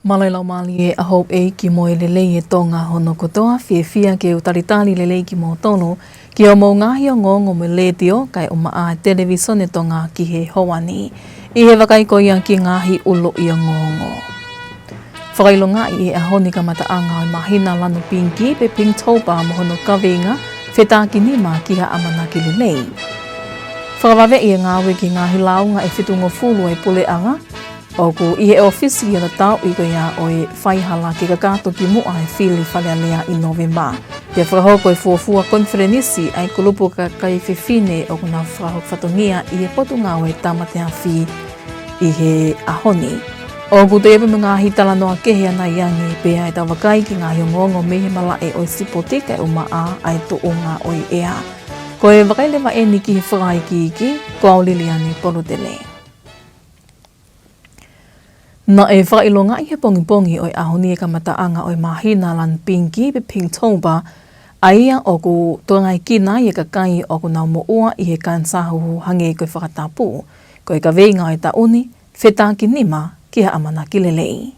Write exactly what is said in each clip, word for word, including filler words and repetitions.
Mālō e laumālie ʻa houʻeiki mo e lelei ʻa Tonga hono kotoa, fiefia ke u talitali lelei kimoutolu ki hoʻomou ngaahi ongoongo mei he letiō kae ʻumaʻā e televisone Tonga ki he houa ni. ʻI he vakai ko ia ki he ngaahi ʻuluʻi ongoongo. Fakaʻilongaʻi ʻi he ʻaho ni e kamataʻanga ʻo e māhina lanu pinkī pe Pinktober mo hono kaveinga Fetakinima ki ha ʻamanaki lelei. Fakavaveʻi e ngāue ki he ngaahi lāunga ʻe fitungofulu ʻa e puleʻanga ʻoku ʻi he ʻōfisi ʻi he tauʻi ko ia ʻo e faihala ke kakato ki muʻa e fili Fale Alea ʻi Nōvema. Pea fakahoko e fuofua konifelenisi ʻa e kulupu kakai fefine ʻoku nau fakahoko fatongia ʻi he Potungāue Tāmate Afi ʻi he ʻaho ni. ʻOku toe ʻi ai pē mo e ngaahi talanoa kehe ʻanai ange, pea ʻe tau vakai ki he ngaahi ongoongo mei he malaʻe ʻo e sipoti kae ʻumaʻā ʻa e tuʻunga ʻo e ʻea. Ko e vakai leva eni ki he fakaikiiki, ko au Liliani Polutele. Naʻe fakaʻilongaʻi he pongipongi ʻo e ʻaho ni e kamataʻanga ʻo e māhina lanu pinkī pe Pinktober, ʻa ia ʻoku tokangaekina ai e kakai ʻoku nau moʻua ʻi he kanisā huhu hangē ko e fakatapu. Ko e kaveinga ʻo e taʻu ni, Fetakinima ki ha ʻamanaki lelei.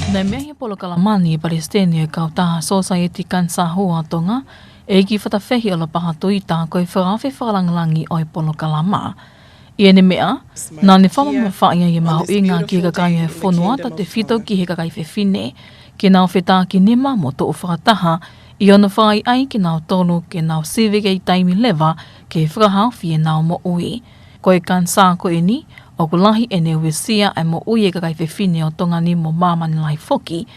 Naʻe meʻa ʻi he polokalama ni e Palesiteni ʻo e Kautaha Sosaieti Kanisā Huhu ʻa Tonga, ʻEiki Fatafehi ʻOlapaha Tuita, ko e fakahaofi fakalāngilangi ʻo e polokalama. ʻI heʻene meʻa, naʻá ne fakamamafaʻi ai e mahuʻinga ki he kakai ʻo e fonua tautefito ki he kakai fefine, ke nau fetakinima mo tuʻu fakataha ʻi hono fakaʻaiʻai kinautolu ke nau sivi kei taimi leva ke fakahaofi ʻenau moʻui. Ko e kanisā ko eni, ʻoku lahi ʻene uesia ʻa e moʻui ʻa e kakai fefine ʻo Tonga ni mo māmani lahi foki.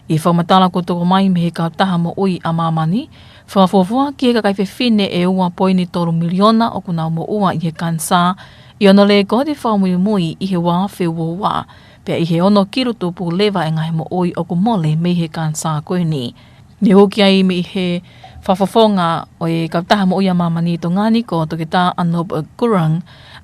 ʻI he fakamatala kuo tuku mai mei he Kautaha Moʻui ʻa Māmani, fakafuofua ki he kakai fefine ʻe ua poini tolu miliona ʻoku nau moʻua ʻi he kanisā, ʻi hono lēkooti fakamuimui ʻi he ua afe ua ua, pea ʻi he ono kilu tupu leva e ngaahi moʻui ʻoku mole mei he kanisā ko eni. Ne hiki ai mei he fakafofonga ʻo e Kautaha Moʻui ʻa Māmani ʻi Tonga ni ko Toketā Anup Gurung,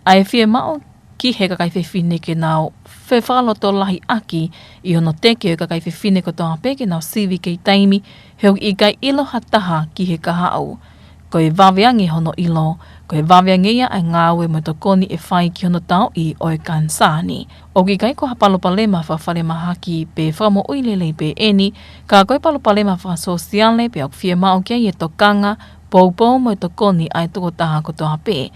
ʻa e fiemaʻu ki he kakai fefine ke nau fefakalotolahiʻaki ʻi hono teke ʻo e kakai fefine kotoa pē ke nau sivi kei taimi, he ʻoku ʻikai ʻilo ha taha ki he kahaʻu. Ko e vave ange hono ʻilo, ko e vave ange ia ʻa e ngāue mo e tokoni ʻe fai ki hono tauʻi ʻo e kanisā ni. ʻOku ʻikai ko ha palopalema fakafalemahaki pe fakamoʻui lelei pē eni, ka ko e palopalema fakasōsiale pea ʻoku fiemaʻu ki ai e tokanga, poupou mo e tokoni ʻa e tokotaha kotoa pē.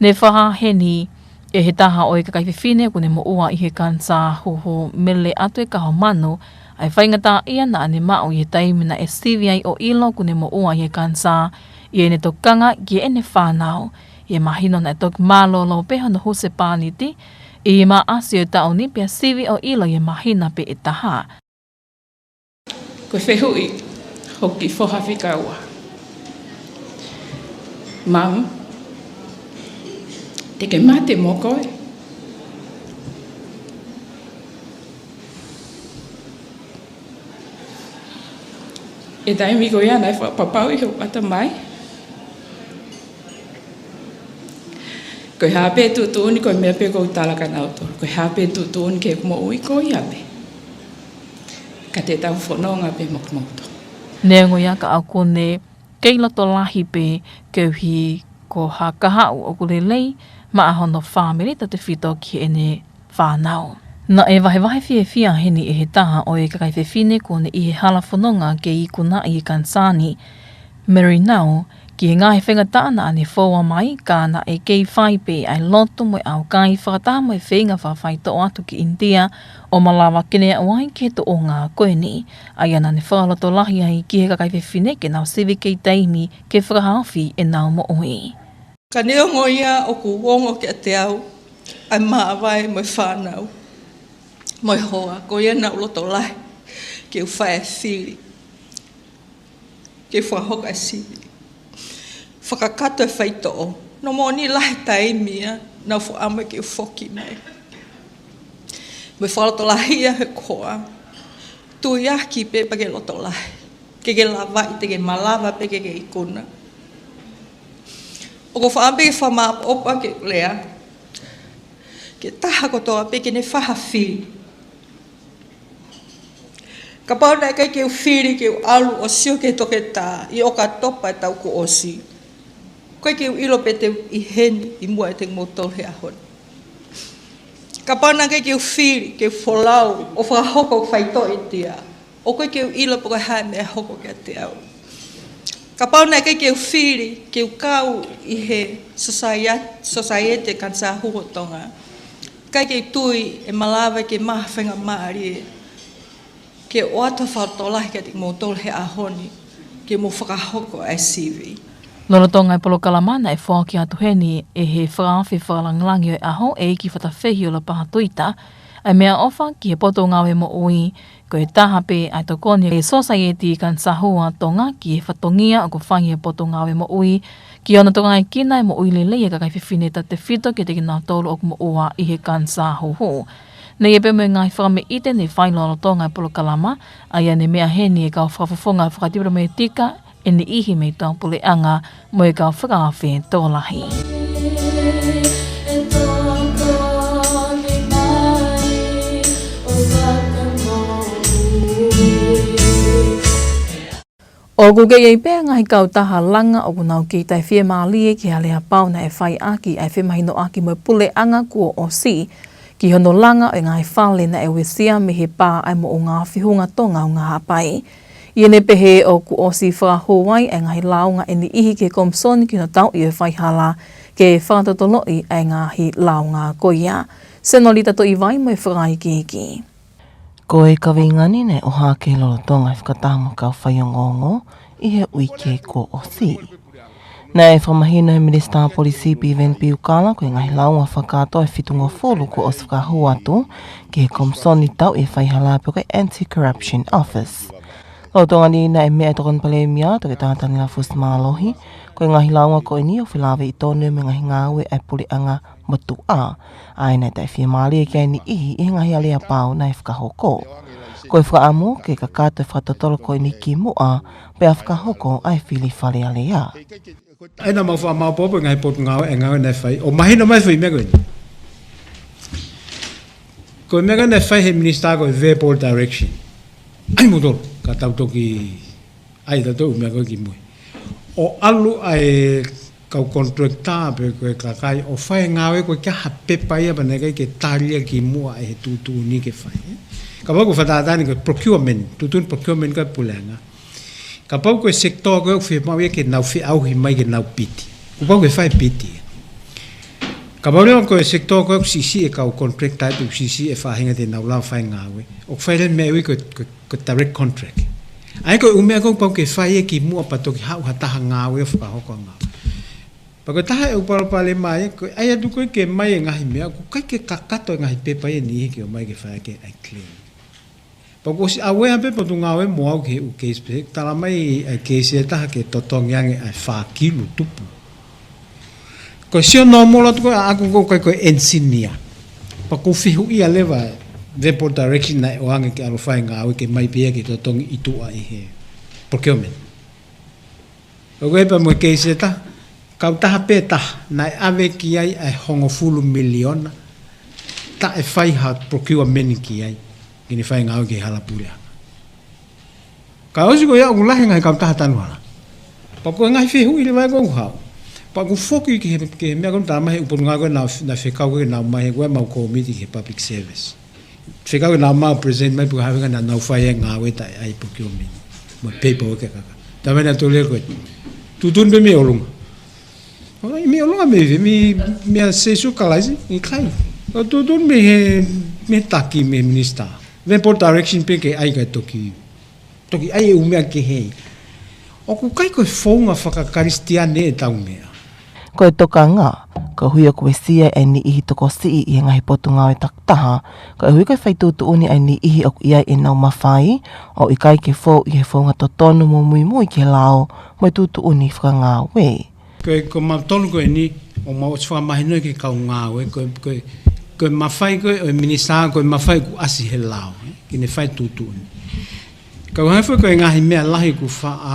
Ne fakahā heni ʻe he taha ʻo e kakai fefine ʻoku ne moʻua ʻi he kanisā huhu, Mele Atuekahomanu, ʻa e faingataʻaʻia naʻá ne maʻu ʻi he taimi naʻe sivi ai ʻo ʻilo ʻoku ne moʻua ʻi he kanisā, ʻi heʻene tokanga ki heʻene fānau. ʻI he mahino naʻe toki mālōlō pē hono husepāniti ʻi Maʻasi ʻo e taʻu ni pea sivi ʻo ʻilo ʻi he māhina pē ʻe taha. Ko e fehuʻi hoku kiʻi foha fika ua. Mum, te ke mate mo koe? ʻI he taimi ko ia naʻe fakapapauʻi hoku ʻatamai, ko e hā pē tuʻutuʻuni, ko e meʻa pē ʻoku ou tala kia nautolu, ko e hā pē tuʻutuʻuni ki heʻeku moʻui, ko ia pē. Ka te tau fononga pē mo kimoutolu. Neongo ia ka ʻoku ne kei loto lahi pē koeʻuhi ko ha kahaʻu ʻoku lelei maʻa hono fāmili tautefito ki heʻene fānau. Naʻe vahevahe fiefia heni ʻe he taha ʻo e kakai fefine kuo ne ʻi he hala fononga ke ikunaʻi e kanisā ni, Mary Nau, ki he ngaahi faingataʻa naʻá ne fou mai, ka naʻe kei fai pē ʻa e lotu mo e ʻaukai fakataha mo e feinga fakafaitoʻo atu ki ʻInitia ʻo malava ke ne aʻu ai ki he tuʻunga ko eni. ʻA ia naʻá ne fakalotolahi ai ki he kakai fefine ke nau sivi kei taimi ke fakahaofi ʻenau moʻui. Ka neongo ia ʻoku ongo kiate au ʻa e māvae mo e fānau mo e hoa, ko ia naʻá ku loto lahi ke u fai e fili ke u fakahoko e sivi, fakakakato e faitoʻo. Naʻe moʻoni lahi e taimi ia naʻá ku fakaʻamu ke u foki mai. Mo e fakalotolahi ia he koa, tuiaki pē pea ke loto lahi, ke ke lavaʻi, te ke malava pē ke ke ikuna. ʻOku ou fakaʻamu pē ke fakamāʻopoʻopo ʻa ʻeku lea ki he taha kotoa pē ke ne fai ha fili. Kapau naʻe ʻikai ke u fili ke u ʻalu ʻo sio ki he toketā ʻi ʻOkatopa ʻo e taʻu kuo ʻosi, ʻoku ʻikai ke u ʻilo pe te u ʻi heni ʻi muʻa ʻiate kimoutolu he ʻaho ni. Kapau naʻe ʻikai ke u fili ke u folau ʻo fakahoko ʻeku faitoʻo ʻi ʻInia, ʻoku ʻikai ke u ʻilo pe ko e hā e meʻa ʻe hoko kiate au. Kapau naʻe ʻikai ke u fili ke u kau ʻi he sosaiat-, Sosaiete Kanisā Hū ʻo Tonga, ʻikai ke u tui ʻe malava ke maʻu ha faingamālie ke ʻoatu ha fakalotolahi kiate kimoutolu he ʻaho ni ke mou fakahoko ʻa e sivi. Lolotonga e polokalama naʻe foaki atu heni ʻe he fakaafe fakalāngilangi ʻo e ʻaho, ʻEiki Fatafehi ʻUlupaha Tuita, ʻa e meʻaʻofa ki he Potungāue Moʻui, ko e taha pē ʻa e tokoni ʻa e Sosaiete Kanisā Hū ʻa Tonga ki he fatongia ʻoku fai ʻe he Potungāue Moʻui ki hono tokangaekina e moʻui lelei ʻa e kakai fefine tautefito kiate kinautolu ʻoku moʻua ʻi he kanisā huhu. Naʻe ʻi ai pē mo e ngaahi fakameʻite ne fai lolotonga e polokalama, ʻa ia ne meʻa heni e kau fakafofonga fakatipilometika ʻe niʻihi mei tuʻapuleʻanga mo e kau fakaafe tokolahi. ʻOku kei ʻi ai pē ngaahi kautaha langa ʻoku nau kei taʻefiemālie ki he aleapau naʻe fai ʻaki ʻa e femahinoʻaki mo e puleʻanga kuo ʻosi ki hono langa ʻo e ngaahi fale naʻe uesia mei he pā ʻa e moʻunga Fihunga Tonga ʻUnga Haʻapai. ʻI heʻene pehē ʻoku ʻosi fakahū ai ʻa e ngaahi lāunga ʻe niʻihi ki he Komisoni ki hono tauʻi ʻo e faihala ke fakatotoloʻi ʻa e ngaahi lāunga ko ia. Senolita Toʻivai mo e fakaikiiki. Ko e kaveinga ni naʻe ʻohake lolotonga e fakataha mo e kau faiongoongo ʻi he uike kuo ʻosi. Naʻe fakamahino ʻe he Minisitā Polisī Piveni Piukala ko e ngaahi lāunga fakakātoa ʻe fitungofulu kuo ʻosi fakahū atu ki he Komisoni Tauʻi e Faihala pe ko e Anti-Corruption Office. Lolotonga ni naʻe meʻa ʻa e Tokoni Palēmia, Toketā Taniela Fusi Mālohi, ko e ngaahi lāunga ko eni ʻoku felāveʻi tonu mo e ngaahi ngāue ʻa e puleʻanga motuʻa, ʻa ia naʻe taʻefiemālie ki ai e niʻihi ʻi he ngaahi aleapau naʻe fakahoko. Ko e fakaʻamu ke kakato e fakatotolo ko eni ki muʻa pea fakahoko ʻa e fili Fale Alea. ʻA ia naʻa mau faʻa maopoopo e ngaahi potungāue, e ngāue naʻe fai, ʻo mahino mai e foʻi meʻa ko eni. Ko e meʻa ko ē naʻe fai ʻe he minisitā ko e verbal direction. ʻAi moutolu, ka tau toki ʻai tautolu e meʻa ko ē ki mui. ʻO ʻalu ʻa e kau contractor pe ko e kakai ʻo fai e ngāue, ʻoku ʻikai ha pepa ia pe naʻe ʻikai ke tali ia ki muʻa ʻe he tuʻutuʻuni ke fai. Kapau ko e fakatātā eni ko e procurement, tuʻutuʻuni procurement ko e puleʻanga. Kapau ko e sector ko ē ʻoku fiemaʻu ia ke nau feʻauhi mai ke nau piti, kuo pau ke fai piti. Kapau leva ko e sector ko ē ʻoku siʻisiʻi e kau contractor, ʻoku siʻisiʻi e faʻahinga te nau lava fai e ngāue, ʻoku fai leva e meʻa ʻe ui ko e, ko e, ko e direct contract. ʻA ia ko e ʻū meʻa ko ē ʻoku pau ke fai ia ki muʻa pea toki haʻu ha taha ngāue ʻo fakahoko e ngāue. Pea ko e taha e ʻū palopalema ia, ko e ʻai atu ko ē ke ʻomai e ngaahi meʻa, ʻoku ʻikai ke kakato e ngaahi pepa ia ʻe niʻihi ke ʻomai ke fai ʻaki e claim. Pea kuo ʻosi aware pē Potungāue mo au ki he ʻū case pehē, tala mai ʻa e case ʻe taha ke totongi ange ʻa e fā kilu tupu. Ko e sio normal atu ko ē ʻaʻaku ko ē ʻikai ko e engineer. Pea ʻoku ou fehuʻia leva e verbal direction naʻe ʻoange ke ʻalu ʻo fai e ngāue ke ʻomai pē ia ke totongi ʻi tuʻa ʻi he procurement. ʻOku ʻi ai pē mo e case ʻe taha, kautaha pē taha, naʻe ʻave ki ai ʻa e hongofulu miliona, taʻe fai ha procurement ki ai, ke ne fai e ngāue ki he hala puleʻanga. Ka ʻosi ko ia ʻoku lahi e ngaahi kautaha tanu hala. Pea ko e ngaahi fehuʻi leva ia ʻoku ou haʻu. Pea ʻoku foki ki he, ki he meʻa ko ē naʻe tala mai ʻe he ʻū potungāue ko ē naʻe, naʻe fekau ko ē ke nau ʻomai, he ko e mau kōmiti ki he public service. Fekau ke nau ō mai ʻo present mai pe ko e hā e ʻuhinga naʻa nau fai e ngāue taʻe ʻai procurement mo e paperwork ʻa e kakai. Tala mai naʻa nau tō leva ko e tuʻutuʻuni pē mei ʻolunga. ʻO, mei ʻolunga mei fē, mei, mei a Sēsū Kalaisi, ʻikai. ʻO tuʻutuʻuni mei he, mei he taki, mei he minisitā. Verbal direction pē ke ʻai kae toki toki ʻai e ʻū meʻa kehe. ʻOku ʻikai ko e founga fakakalisitiane ʻetau meʻa. Ko e tokanga, koeʻuhi ʻoku uesia ʻa e niʻihi tokosiʻi ʻi he ngaahi potungāue takitaha, koeʻuhi ko e fai tuʻutuʻuni ʻa e niʻihi ʻoku ʻi ai ʻenau mafai, ʻo ʻikai ke fou ʻi he founga totonu mo muimui ki he lao mo e tuʻutuʻuni fakangāue. Ko e, ko mautolu ko eni, ʻoku mau ʻosi fakamahinoʻi ki he kau ngāue, ko e, ko e, ko e mafai ko ē ʻo e minisitā, ko e mafai ʻoku ʻasi he lao, ē, ke ne fai tuʻutuʻuni. Ka ʻoku hangē foki ko e ngaahi meʻa lahi ʻoku faʻa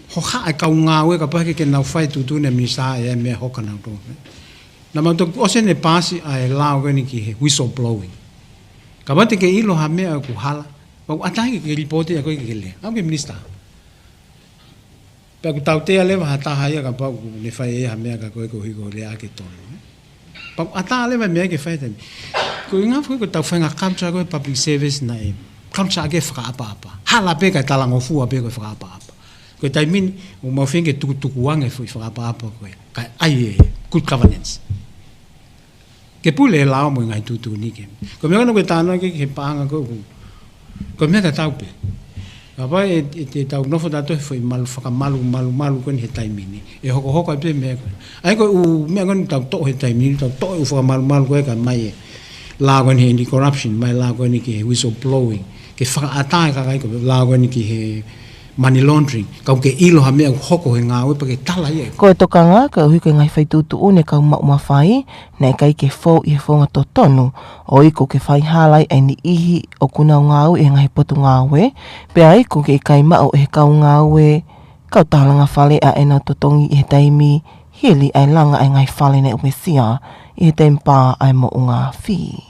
hohaʻa e kau ngāue, kapau he ʻikai ke nau fai tuʻutuʻuni ʻa e minisitā ʻa e meʻa ʻe hoko kia nautolu, ē. Naʻa mau toki ʻosi eni paasi ʻa e lao ko eni ki he whistleblowing. Kapau te ke ʻilo ha meʻa ʻoku hala, Pau ʻatā ke, ke lipooti ʻa koe ke ke lea. ʻAu ke minisitā. Pea ʻoku tautea leva ha taha ia kapau ʻoku ne fai ʻe ia ha meʻa ka ko e ko hiko lea ke tonu. Pau ʻatā leva meʻa ke fai taimi. Ko e ngaahi foʻi ko e tau faʻahinga culture ko e public service naʻe. Culture ke fakaʻapaʻapa. Hala pē ka talangofua pē ko e fakaʻapaʻapa. Ko e taimi ni, ʻoku mau feinga ke tukutuku ange foʻi fakaʻapaʻapa ko e. Ka ai e good governance. Ke pule e lao mo e ngaahi tuʻutuʻuni ke. Ko e meʻa ko ena ko e tānaki ke paʻanga ko e ʻoku. Ko e meʻa tatau pē. Kapau ʻe, ʻe te tau nofo tautolu he foʻi malu fakamalu, malu, malu ko eni he taimi ni. ʻE hokohoko ai pē meʻa ko ena. ʻAi ko e ʻū meʻa ko eni tau toʻo he taimi ni, tau toʻo e ʻū fakamalu, malu ko e ka mai e. Lao ko eni he anti-corruption, mai lao ko eni ki he whistleblowing. Ke fakaʻatā e kakai ko e lao ko eni ki he money laundering. Kau ke ʻilo ha meʻa ʻoku hoko he ngāue pea ke tala ia. Ko e tokanga, koeʻuhi ko e ngaahi faituʻutuʻuni ʻoku maʻu mafai, naʻe ʻikai ke fou ʻi he founga totonu, ʻo ʻikai ke fai hala ai ʻa e niʻihi ʻoku nau ngāue ʻi he ngaahi potungāue, pea ʻikai ke ʻikai maʻu ʻe he kau ngāue, kau tālanga fale ʻa ʻenau totongi ʻi he taimi, hili ʻa e langa ʻa e ngaahi fale naʻe uesia, ʻi he taimi pā ʻa e moʻunga afi.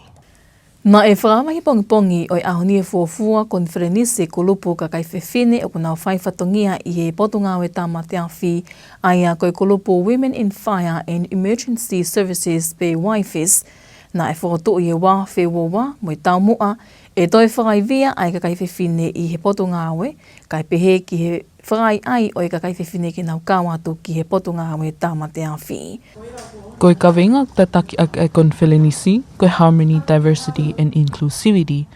Naʻe fakahā mai he pongipongi ʻo e ʻaho ni ʻe fuofua konifelenisi e kulupu kakai fefine ʻoku nau fai fatongia ʻi he Potungāue Tāmate Afi, ʻa ia ko e kulupu Women in Fire and Emergency Services pe WIFES. Naʻe fokotuʻu ʻi he ua afe ua ua mo e taumuʻa ʻe toe fakaivia ʻa e kakai fefine ʻi he potungāue, kae pehē ki he fakaʻaiʻai ʻo e kakai fefine ke nau kau atu ki he Potungāue Tāmate Afi. Ko e kaveinga ʻoku tataki ʻaki ʻa e konifelenisi, ko e Harmony, Diversity and Inclusivity,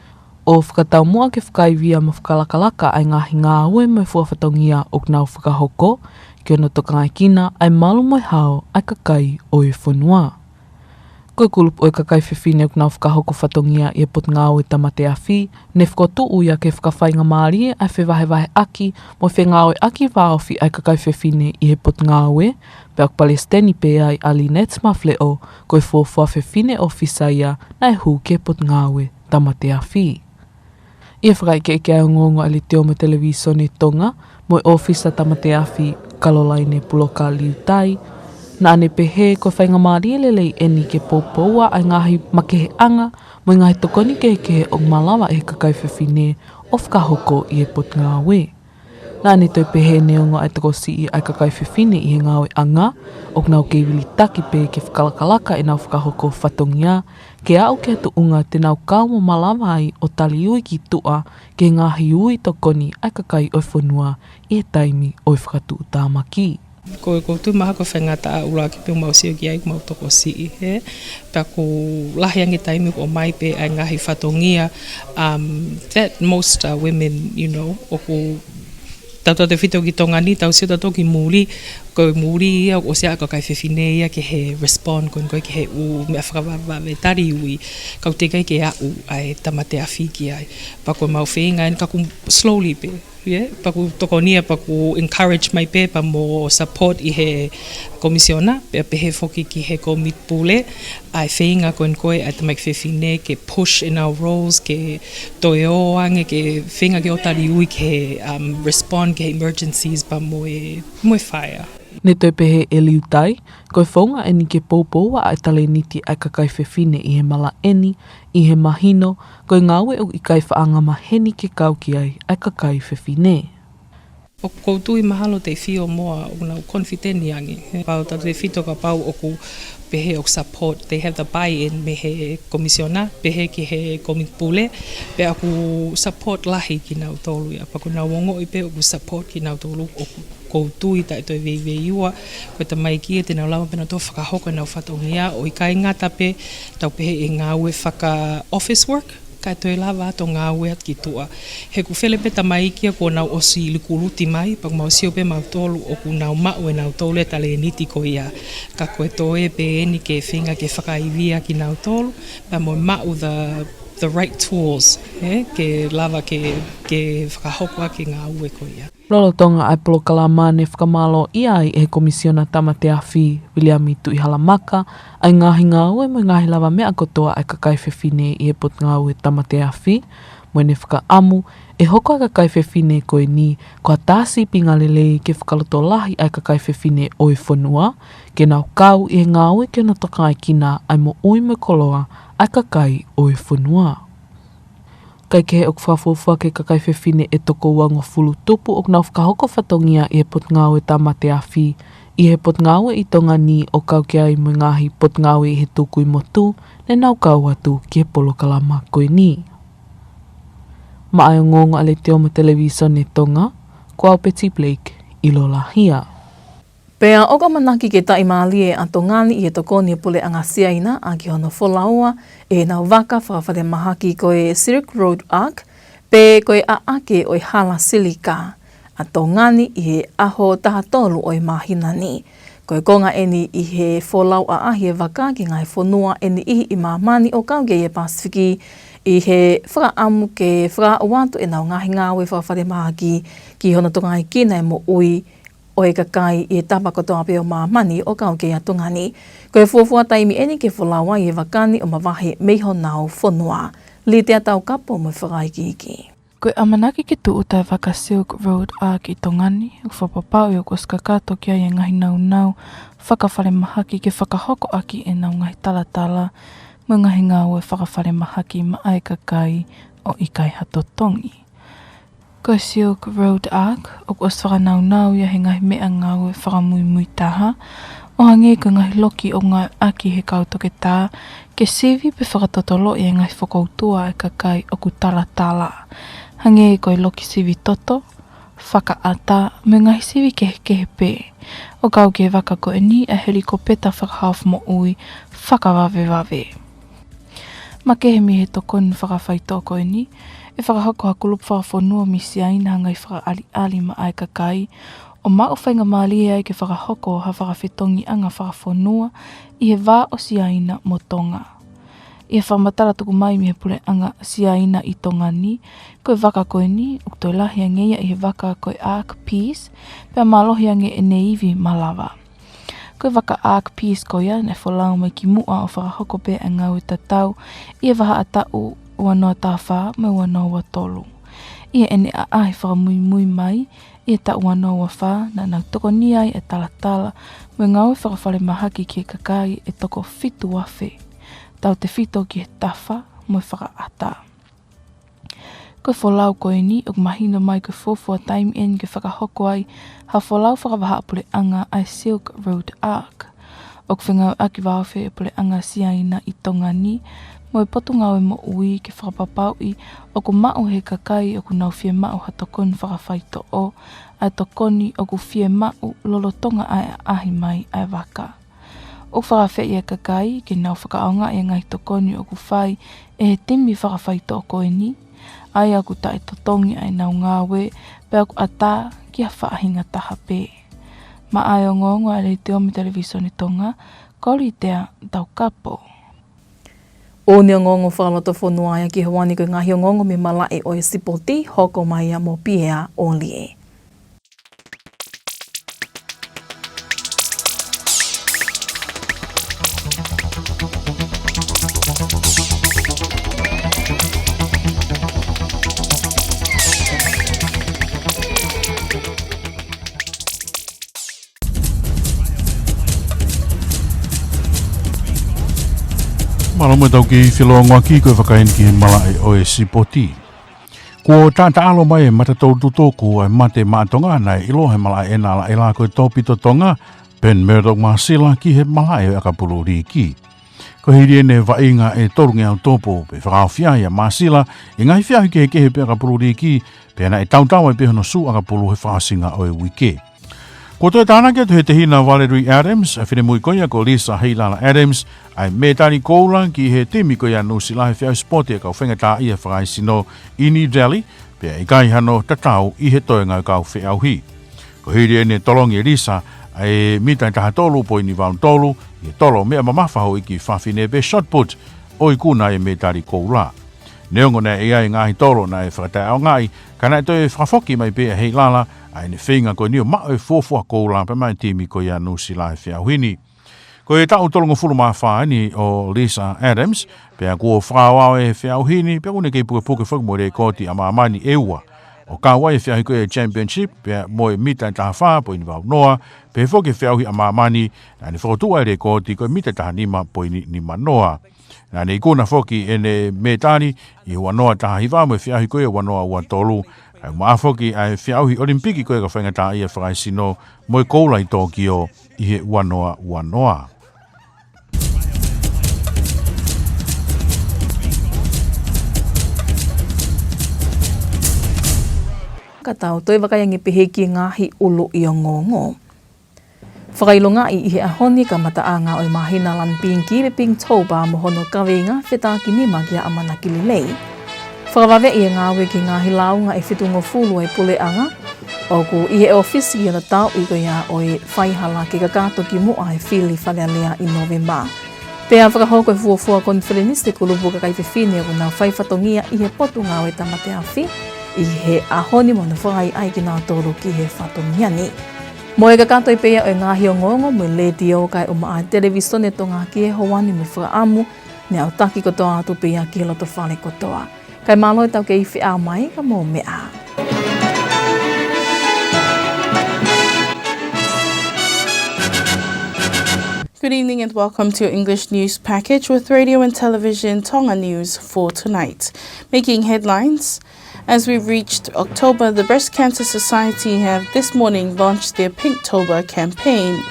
ʻo fakataumuʻa ke fakaivia mo fakalakalaka ʻa e ngaahi ngāue mo e fua fatongia ʻoku nau fakahoko, ke ono tokangaekina ʻa e malu mo e hao ʻa e kakai ʻo e fonua. Ko e kulupu ʻo e kakai fefine ʻoku nau fakahoko fatongia ʻi he Potungāue Tāmate Afi, ne fokotuʻu ia ke fakafaingamālie ʻa e fevahevaheʻaki mo e fengāueʻaki vāofi ʻa e kakai fefine ʻi he potungāue, pea ʻoku palesiteni pē ai ʻa Lynette Mafleʻo, ko e fuofua fefine ʻōfisa ia naʻe hū ki he Potungāue Tāmate Afi. ʻI he fakaʻekeʻeke ʻa e ongoongo ʻa e Letiō mo e Televīsone Tonga, mo e ʻŌfisa Tāmate Afi, Kalolaine Puloka Liutai, naʻa ne pehē ko e faingamālie lelei ʻeni ke poupoua ʻa e ngaahi makeheʻanga mo e ngaahi tokoni kehekehe ʻoku malava ʻe he kakai fefine ʻo fakahoko ʻi he potungāue. Naʻa ne toe pehē neongo ʻa e tokosiʻi ʻa e kakai fefine ʻi he ngāueʻanga, ʻoku nau kei vilitaki pē ke fakalakalaka ʻenau fakahoko fatongia, ke aʻu ki ha tuʻunga te nau kau mo malava ai ʻo taliui ki tuʻa ki he ngaahi ui tokoni ʻa e kakai ʻo e fonua ʻi he taimi ʻo e fakatuʻutāmaki. Ko e ʻoku ou tui mahalo ko e faingataʻa ʻuluaki pē ʻoku mau sio ki ai ʻoku mau tokosiʻi, ē? Pea ʻoku lahi ange taimi ʻoku ʻomai pē ʻa e ngaahi fatongia, um, that most, uh, women, you know, ʻoku tautautefito ki Tonga ni, tau sio tautolu ki muli, ko e muli ia ʻoku ʻosi ʻa e kakai fefine ia ki he respond, ko e, ko e ki he ʻū meʻa fakavavevave taliui, ka ʻoku teʻeki ai ke aʻu ʻa e Tāmate Afi ki ai. Pea ko ʻemau feinga ʻeni ka ʻoku slowly pē, yeah? Pea ʻoku tokonia, pea ʻoku encourage mai pē, pea mo support ʻi he komisiona, pea pehē foki ki he komiti pule, ʻa e feinga ko eni ko e ʻa e tamaiki fefine ke push ʻenau roles, ke toe ō ange, ke feinga ke ō taliui ke, um, respond ki he emergencies pea mo e, mo e fire. Ne toe pehē ʻe Liutai, ko e founga ʻeni ke poupoua ʻa e talēniti ʻa e kakai fefine ʻi he malaʻe ni, ʻi he mahino, ko e ngāue ʻoku ʻikai faʻa angamaheni ke kau ki ai ʻa e kakai fefine. ʻOku ou tui mahalo te fio moa ʻoku nau confident ange. Pau tautefito kapau ʻoku pehē ʻoku support, they have the buy-in mei he komisiona, pehē ki he komiti pule, pea ʻoku support lahi kinautolu ia. Pea ʻoku nau ongoʻi pē ʻoku support kinautolu, ʻoku ou tui taʻe toe veiveiua, ko e tamaiki ia te nau lava pē nautolu fakahoko ʻenau fatongia, ʻo ʻikai ngata pē tau pehē ʻi he ngāue faka-office work, kae toe lava atu ʻo ngāue atu ki tuʻa. He ʻoku fele pē tamaiki ia kuo nau ʻosi likuluti mai, pea ʻoku mau sio pē mautolu ʻoku nau maʻu ʻe nautolu e talēniti ko ia. Ka ko e toe pē ʻeni ke feinga ke fakaivia kinautolu, pea mo maʻu the, the right tools, ē, ke lava ke, ke fakahoko ʻaki e ngāue ko ia. Lolotonga ʻa e polokalama ne fakamālōʻia ai ʻe he Komisiona Tāmate Afi, Viliami Tuʻihalamaka, ʻa e ngaahi ngāue mo e ngaahi lavameʻa kotoa ʻa e kakai fefine ʻi he Potungāue Tāmate Afi, mo ʻene fakaʻamu, ʻe hoko ʻa e kakai fefine ko eni, ko ha taha sīpinga lelei ke fakalotolahi ʻa e kakai fefine ʻo e fonua, ke nau kau ʻi he ngāue ke nau tokangaekina ʻa e moʻui mo e koloa ʻa e kakai ʻo e fonua. Kae kehe ʻoku fakafuofua ki he kakai fefine ʻe toko uangofulu tupu ʻoku nau fakahoko fatongia ʻi he Potungāue Tāmate Afi ʻi he Potungāue ʻi Tonga ni ʻo kau ki ai mo e ngaahi potungāue ʻi he tukui motu ne nau kau atu ki he polokalama ko eni. Maʻa e ongoongo ʻa e Letiō mo e Televisone Tonga, ko au Betty Blake ʻi Lolahia. Pea ʻoku ʻamanaki ke taʻimālie ʻa Tonga ni ʻi he tokoni ʻa e puleʻanga Siaina ʻaki hono folaua ʻenau vaka fakafalemahaki ko e Silk Road Arch, pe ko e ʻaʻake ʻo e hala silika ʻa Tonga ni ʻi he ʻaho taha tolu ʻo e māhina ni. Ko e konga eni ʻi he folau ʻaʻahi ʻa e vaka ki he ngaahi fonua ʻe niʻihi ʻi māmani ʻo kau ki he Pasifiki ʻi he fakaʻamu ke fakaaʻu atu ʻenau ngaahi ngāue fakafalemahaki ki hono tokangaekina e moʻui ʻo e kakai ʻi he tapa kotoa pē ʻo māmani ʻo kau ki ai ʻa Tonga ni. Ko e fuofua taimi eni ke folau ai e vaka ni ʻo mavahe mei honau fonua. Litea Taukapo mo e fakaikiiki. Ko e ʻamanaki ke tūʻuta e vaka Silk Road Arch ʻi Tonga ni, ʻoku fakapapauʻi ʻoku ʻosi kakato ki ai e ngaahi nāunau fakafalemahaki ke fakahoko ʻaki ʻenau ngaahi talatala mo e ngaahi ngāue fakafalemahaki maʻa e kakai ʻo ʻikai ha totongi. Ko e Silk Road Arch, ʻoku ʻosi fakanāunau ia he ngaahi meʻangāue fakamuimui taha, ʻo hangē ko e ngaahi loki ʻoku ngāueʻaki he kau toketā ke sivi pe fakatotoloʻi e ngaahi fokoutua ʻa e kakai ʻoku talatala. Hangē ko e loki sivi toto, fakaʻata, mo e ngaahi sivi kehekehe pē. ʻO kau ki he vaka ko eni ʻa e helikopeta fakahaofi moʻui fakavavevave. Makehe mei he tokoni fakafaitoʻo ko eni, ʻe fakahoko ha kulupu fakafonua mei Siaina ha ngaahi fakaʻaliʻali maʻa e kakai, ʻo maʻu faingamālie ai ke fakahoko ha fakafetongiʻanga fakafonua ʻi he vā ʻo Siaina mo Tonga. ʻI he fakamatala tuku mai mei he puleʻanga Siaina ʻi Tonga ni, ko e vaka ko eni, ʻoku toe lahi ange ia ʻi he vaka ko e Arch Peace, pea mālohi ange ʻene ivi malava. Ko e vaka Arch Peace ko ia naʻe folau mai kimuʻa ʻo fakahoko pē ʻa e ngāue tatau ʻi he vahaʻa taʻu ua noa taha fā mo e ua noa ua tolu. ʻI heʻene ʻaʻahi fakamuimui mai ʻi he taʻu ua noa ua fā, naʻa nau tokoni ai e talatala mo e ngāue fakafalemahaki ki he kakai ʻe toko fitu afe, tautefito ki he tafa mo e fakaʻata. Ko e folau ko eni, ʻoku mahino mai ko e fuofua taimi eni ke fakahoko ai ha folau fakavahaʻapuleʻanga ʻa e Silk Road Arch. ʻOku fengāueʻaki vāofi ʻe he puleʻanga Siaina ʻi Tonga ni mo e Potungāue Moʻui ke fakapapauʻi ʻoku maʻu ʻe he kakai ʻoku nau fiemaʻu ha tokoni fakafaitoʻo ʻa e tokoni ʻoku fiemaʻu lolotonga ʻa e ʻaʻahi mai ʻa e vaka. ʻOku fakaafeʻi e kakai ke nau fakaʻaongaʻi e ngaahi tokoni ʻoku fai ʻe he timi fakafaitoʻo ko eni, ʻa ia ʻoku taʻetotongi ʻa ʻenau ngāue pea ʻoku ʻatā ki ha faʻahinga taha pē. Maʻa e ongoongo ʻa e Letiō mo e Televisone Tonga, ko Litea Taukapo. ʻOku ne ongoongo fakalotofonua ia ki he houa ni ko e ngaahi ongoongo mei he malaʻe ʻo e sipoti, hoko mai ia mo Piea ʻOlie. Mālō muʻa e tau kiʻi felōngoaki, ko e fakaeni ki he malaʻe ʻo e sipoti. Kuo taʻataʻalo mai e mata tolu tutuku ʻa e mate maʻa Tonga naʻe ʻiloa he malaʻe ʻe na laʻela ko e Tōpito Tonga, Ben Murdoch Māsila, ki he malaʻe ʻo e ʻakapulu līki. Ko e hili ʻene vaʻinga ʻe tolungeau tupu, pea fakahaofi ai ʻa Māsila ʻi he ngaahi feʻauhi kehekehe pē ʻakapulu līki, pea naʻe tautau ai pē hono sū ʻakapulu he fakaʻosinga ʻo e uike. Kuo toe tānaki atu ʻe he tehina Valerie Adams ʻa e finemui ko ia ko Lisa Heilala Adams ʻa e mētali koula ki he timi ko ia ʻa Nuʻusila he feʻauhi sipoti ʻa e kau faingataʻaʻia fakaesino ʻi New Delhi, pea ʻikai hano tatau ʻi he toenga ʻo e kau feʻauhi. Ko e hili ʻene tolongi ʻe Lisa ʻa e mita ʻe taha tolu poini valu tolu ʻi he tolo meʻa mamafa houʻeiki fafine pe shot put, ʻo ikuna ʻa e mētali koula. Neongo naʻe ʻi ai e ngaahi tolo naʻe fakataʻeʻaongaʻi, ka naʻe toe fakafoki mai pē ʻe Heilala ʻa ʻene feinga ko eni ʻo maʻu e fuofua koula pea maʻa e timi ko ia ʻa Nuʻusila he feʻauhi ni. Ko e taʻu tolungofulu mā fā eni ʻo Lisa Adams, pea kuo fakaaoao ʻe he feʻauhi ni, pea ʻoku ne kei pukepuke foki mo e lēkooti ʻa māmani ʻe ua, ʻo kau ai e feʻauhi ko ia ʻa e championship, pea mo e mita ʻe taha fā poini valu noa, pehē foki e feʻauhi ʻa māmani, naʻa ne fokotuʻu ai e lēkooti ko e mita ʻe taha nima poini nima noa. Naʻa ne ikuna foki ʻene mētali ʻi he ua noa taha hiva mo e feʻauhi ko ia ua noa ua tolu. Kae ʻumaʻā foki ʻa e feʻauhi ʻOlimipiki ko ia ka faingataʻaʻia fakaesino mo e koula ʻi Tokyo ʻi he ua noa ua noa. Ka tau toe vakai ange pehē ki he ngaahi ʻuluʻi ongoongo. Fakaʻilongaʻi ʻi he ʻaho ni kamataʻanga ʻo e māhina lanu Pinki pe Pinktober mo hono kaveinga fetākinima ki he ʻamanaki lelei. Fakavaveʻi e ngāue ki he ngaahi lāunga ʻe fitungofulu ʻa e puleʻanga ʻoku ʻi he ʻōfisi ki hono tauʻi ko ia ʻo e faihala ke kakato ki muʻa he fili Fale Alea ʻi Nōvema. Pea fakahoko e fuofua konifelenisi e kulupu kakai fefine ʻoku nau fai fatongia ʻi he Potungāue Tāmate Afi ʻi he ʻaho ni mo hono fakaʻaiʻai kinautolu ki he fatongia ni. Mo e kakato pē ia ʻo e ngaahi ongoongo mei he Letiō kae ʻumaʻā e Televīsone Tonga ki he houa ni mo e fakaʻamu, ne aʻutaki kotoa atu pē ia ki he loto fale kotoa. Kae mālō e tau kei feʻao mai, ka mou meʻa ā. Good evening and welcome to your English news package with Radio and Television Tonga News for tonight. Making headlines. As we reached October, the Breast Cancer Society have this morning launched their Pinktober campaign.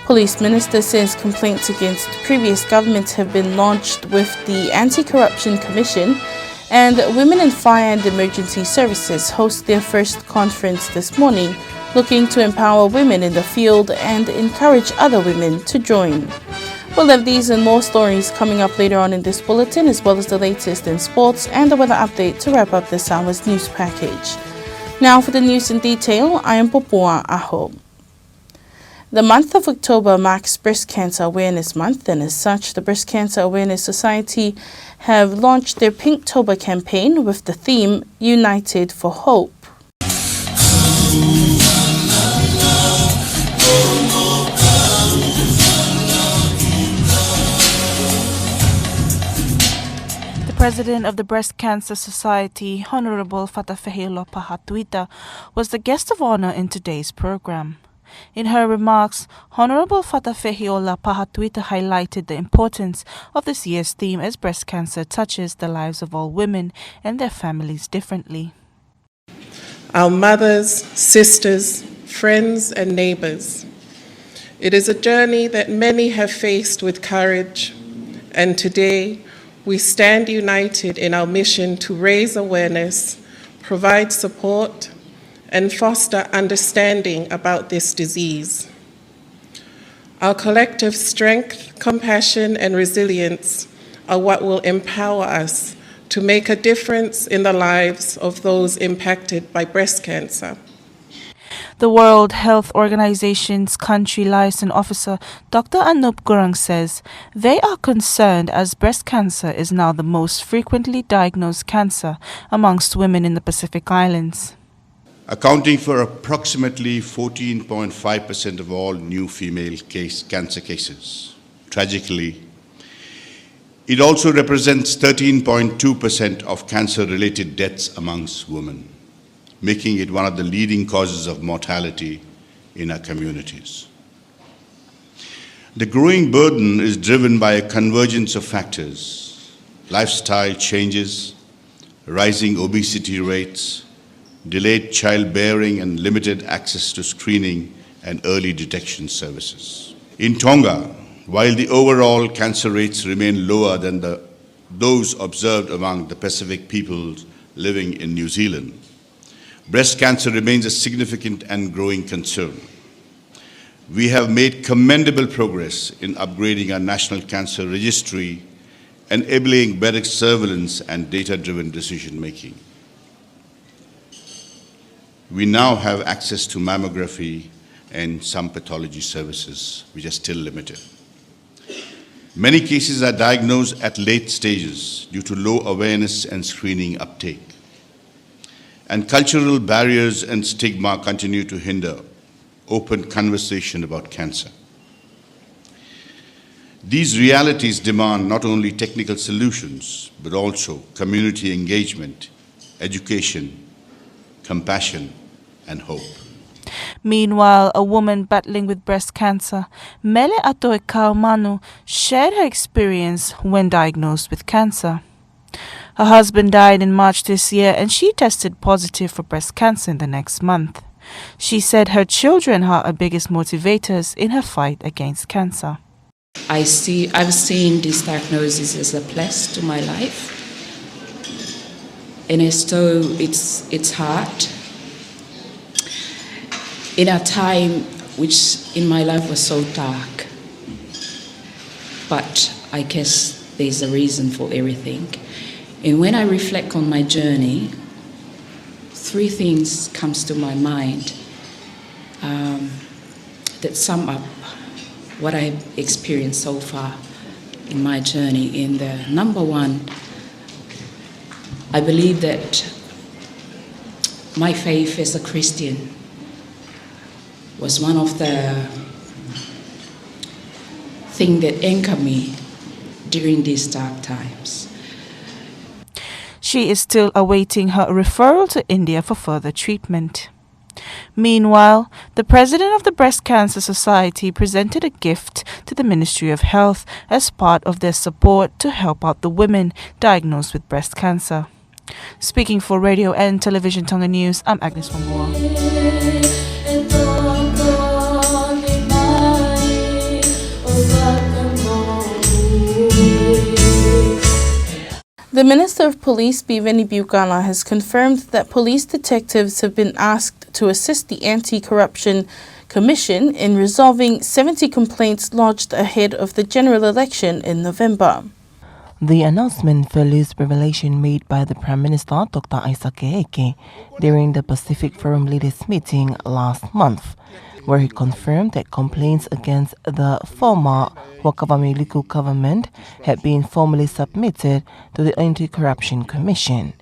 Police Minister says complaints against previous governments have been lodged with the Anti-Corruption Commission, and Women in Fire and Emergency Services host their first conference this morning, looking to empower women in the field and encourage other women to join. We'll have these and more stories coming up later on in this bulletin, as well as the latest in sports and the weather update to wrap up this hour's news package. Now for the news in detail, I am Popua Aho. The month of October marks Breast Cancer Awareness Month, and as such, the Breast Cancer Awareness Society have launched their Pinktober campaign with the theme United for Hope. The president of the Breast Cancer Society, Honorable Fatafehi Lapaha Tuita, was the guest of honor in today's program. In her remarks, Honorable Fatafehi Lapaha Tuita highlighted the importance of this year's theme as breast cancer touches the lives of all women and their families differently. Our mothers, sisters, friends, and neighbors. It is a journey that many have faced with courage, and today we stand united in our mission to raise awareness, provide support, and foster understanding about this disease. Our collective strength, compassion, and resilience are what will empower us to make a difference in the lives of those impacted by breast cancer. The World Health Organization's country liaison officer, Doctor Anup Gurung, says they are concerned as breast cancer is now the most frequently diagnosed cancer amongst women in the Pacific Islands. Accounting for approximately fourteen point five percent of all new female case, cancer cases. Tragically, it also represents thirteen point two percent of cancer-related deaths amongst women, making it one of the leading causes of mortality in our communities. The growing burden is driven by a convergence of factors: lifestyle changes, rising obesity rates, delayed childbearing, and limited access to screening and early detection services. In Tonga, while the overall cancer rates remain lower than the, those observed among the Pacific peoples living in New Zealand, breast cancer remains a significant and growing concern. We have made commendable progress in upgrading our National Cancer Registry, enabling better surveillance and data-driven decision-making. We now have access to mammography and some pathology services, which are still limited. Many cases are diagnosed at late stages due to low awareness and screening uptake. And cultural barriers and stigma continue to hinder open conversation about cancer. These realities demand not only technical solutions, but also community engagement, education, compassion, and hope. Meanwhile, a woman battling with breast cancer, Mele Atoe Kaumanu, shared her experience when diagnosed with cancer. Her husband died in March this year, and she tested positive for breast cancer in the next month. She said her children are her biggest motivators in her fight against cancer. I see, I've seen this diagnosis as a bless to my life. And as though it's, it's hard in a time which in my life was so dark. But I guess there's a reason for everything. And when I reflect on my journey, three things comes to my mind, um, that sum up what I've experienced so far in my journey. And the number one, I believe that my faith as a Christian was one of the thing that anchored me during these dark times. She is still awaiting her referral to India for further treatment. Meanwhile, the president of the Breast Cancer Society presented a gift to the Ministry of Health as part of their support to help out the women diagnosed with breast cancer. Speaking for Radio and Television Tonga News, I'm Agnes Wongua. The Minister of Police, Piveni Piukala, has confirmed that police detectives have been asked to assist the Anti-Corruption Commission in resolving seventy complaints lodged ahead of the general election in November. The announcement follows revelation made by the Prime Minister, Doctor Isaac Keeke, during the Pacific Forum leaders meeting last month, where he confirmed that complaints against the former Huʻakavameiliku government had been formally submitted to the Anti-Corruption Commission.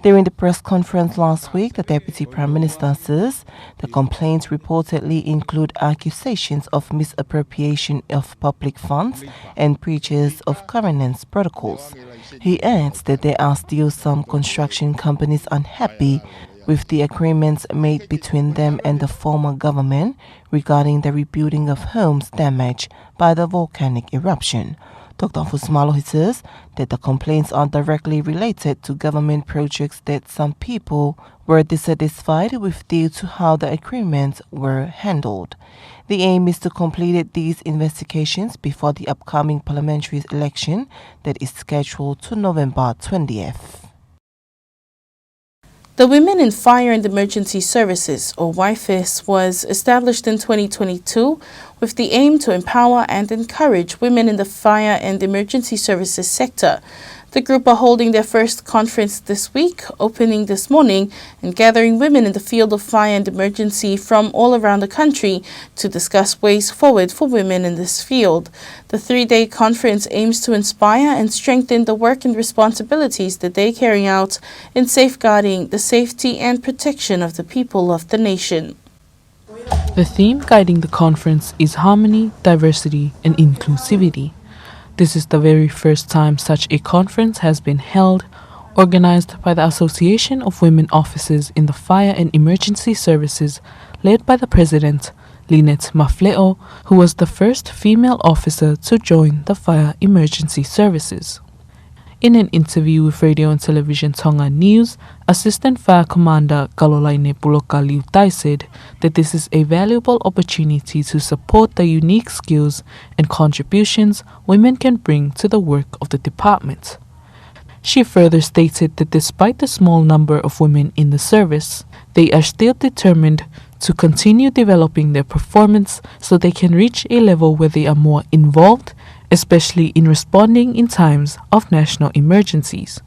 During the press conference last week, the Deputy Prime Minister says the complaints reportedly include accusations of misappropriation of public funds and breaches of governance protocols. He adds that there are still some construction companies unhappy with the agreements made between them and the former government regarding the rebuilding of homes damaged by the volcanic eruption. Doctor Fusimalo, he says that the complaints are directly related to government projects that some people were dissatisfied with due to how the agreements were handled. The aim is to complete these investigations before the upcoming parliamentary election that is scheduled to November twentieth. The Women in Fire and Emergency Services, or WYFES, was established in twenty twenty-two with the aim to empower and encourage women in the fire and emergency services sector. The group are holding their first conference this week, opening this morning and gathering women in the field of fire and emergency from all around the country to discuss ways forward for women in this field. The three-day conference aims to inspire and strengthen the work and responsibilities that they carry out in safeguarding the safety and protection of the people of the nation. The theme guiding the conference is harmony, diversity, and inclusivity. This is the very first time such a conference has been held, organized by the Association of Women Officers in the Fire and Emergency Services, led by the president, Lynette Mafleʻo, who was the first female officer to join the fire emergency services. In an interview with Radio and Television Tonga News, Assistant Fire Commander Kalolaine Puloka Liutai said that this is a valuable opportunity to support the unique skills and contributions women can bring to the work of the department. She further stated that despite the small number of women in the service, they are still determined to continue developing their performance so they can reach a level where they are more involved, especially in responding in times of national emergencies.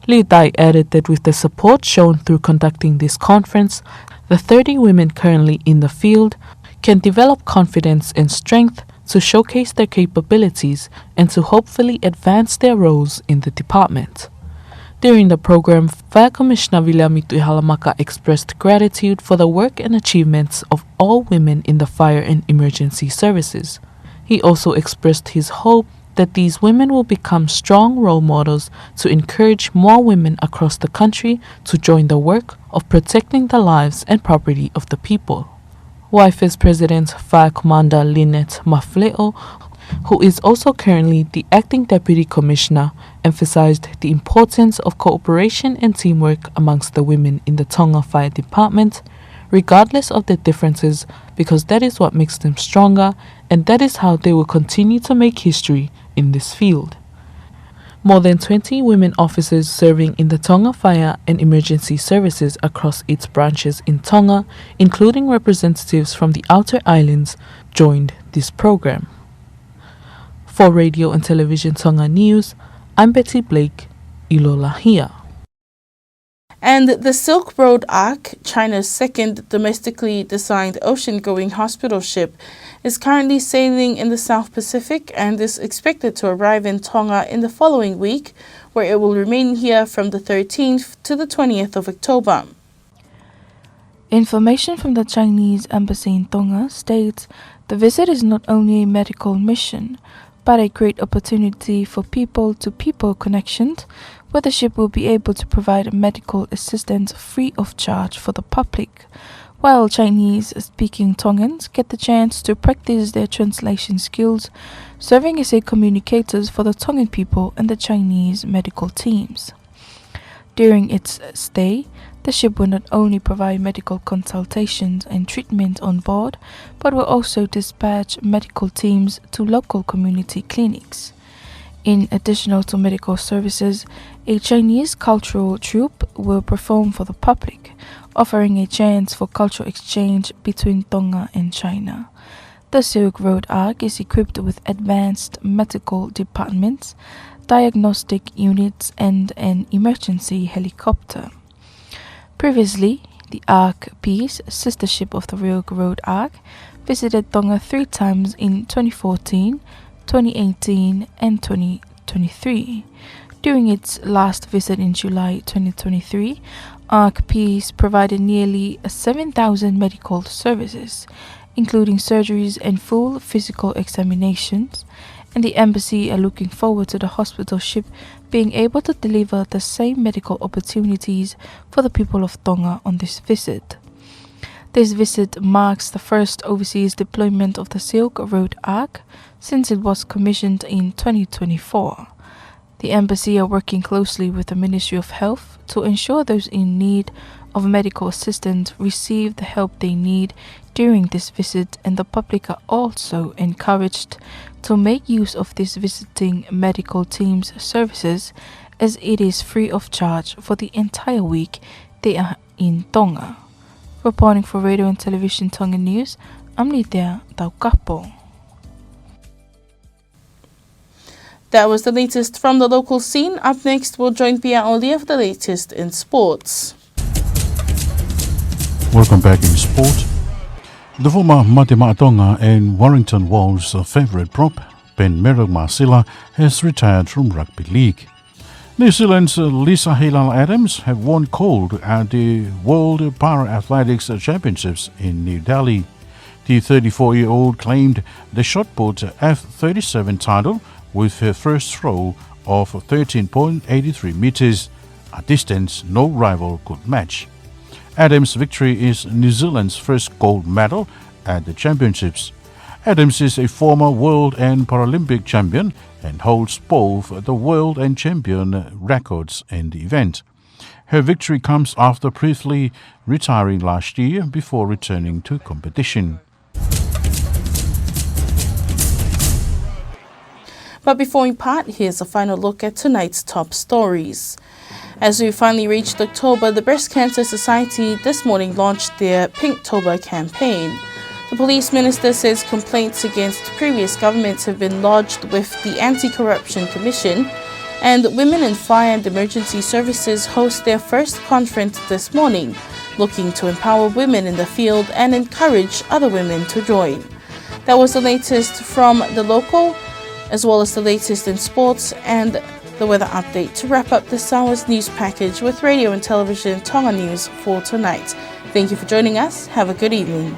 Liutai added that with the support shown through conducting this conference, the thirty women currently in the field can develop confidence and strength to showcase their capabilities and to hopefully advance their roles in the department. During the program, Fire Commissioner Viliami Tuʻihalamaka expressed gratitude for the work and achievements of all women in the fire and emergency services. He also expressed his hope that these women will become strong role models to encourage more women across the country to join the work of protecting the lives and property of the people. Waifu's President Fire Commander Lynette Mafleʻo, who is also currently the Acting Deputy Commissioner, emphasized the importance of cooperation and teamwork amongst the women in the Tonga Fire Department, regardless of their differences, because that is what makes them stronger, and that is how they will continue to make history in this field. More than twenty women officers serving in the Tonga Fire and Emergency Services across its branches in Tonga, including representatives from the outer islands, joined this program. For Radio and Television Tonga News, I'm Betty Blake, ʻIlolahia. And the Silk Road Ark, China's second domestically designed ocean-going hospital ship, is currently sailing in the South Pacific and is expected to arrive in Tonga in the following week, where it will remain here from the thirteenth to the twentieth of October. Information from the Chinese embassy in Tonga states the visit is not only a medical mission, but a great opportunity for people-to-people connections, where the ship will be able to provide medical assistance free of charge for the public, while Chinese-speaking Tongans get the chance to practice their translation skills, serving as a communicators for the Tongan people and the Chinese medical teams. During its stay, the ship will not only provide medical consultations and treatment on board, but will also dispatch medical teams to local community clinics. In additional to medical services, a Chinese cultural troupe will perform for the public, offering a chance for cultural exchange between Tonga and China. The Silk Road Ark is equipped with advanced medical departments, diagnostic units, and an emergency helicopter. Previously, the Ark Peace, sister ship of the Silk Road Ark, visited Tonga three times in twenty fourteen, twenty eighteen, and twenty twenty-three. During its last visit in July twenty twenty-three, Ark Peace provided nearly seven thousand medical services, including surgeries and full physical examinations, and the embassy are looking forward to the hospital ship being able to deliver the same medical opportunities for the people of Tonga on this visit. This visit marks the first overseas deployment of the Silk Road Ark since it was commissioned in twenty twenty-four. The embassy are working closely with the Ministry of Health to ensure those in need of medical assistance receive the help they need during this visit, and the public are also encouraged to make use of this visiting medical team's services, as it is free of charge for the entire week they are in Tonga. Reporting for Radio and Television Tonga News, I'm Nitea Taukapo. That was the latest from the local scene. Up next, we'll join Pia Olia for the latest in sports. Welcome back in sport. The former Mate Maʻa Tonga and Wellington Wolves' favourite prop, Ben Mero Masila, has retired from rugby league. New Zealand's Lisa Heilala-Adams have won gold at the World Para Athletics Championships in New Delhi. The thirty-four-year-old claimed the shot put F thirty-seven title with her first throw of thirteen point eight three metres, a distance no rival could match. Adams' victory is New Zealand's first gold medal at the championships. Adams is a former world and Paralympic champion and holds both the world and champion records in the event. Her victory comes after briefly retiring last year before returning to competition. But before we part, here's a final look at tonight's top stories. As we finally reached October, the Breast Cancer Society this morning launched their Pinktober campaign. The police minister says complaints against previous governments have been lodged with the Anti-Corruption Commission, and Women in Fire and Emergency Services host their first conference this morning, looking to empower women in the field and encourage other women to join. That was the latest from the local, as well as the latest in sports and the weather update to wrap up this hour's news package with Radio and Television Tonga News for tonight. Thank you for joining us. Have a good evening.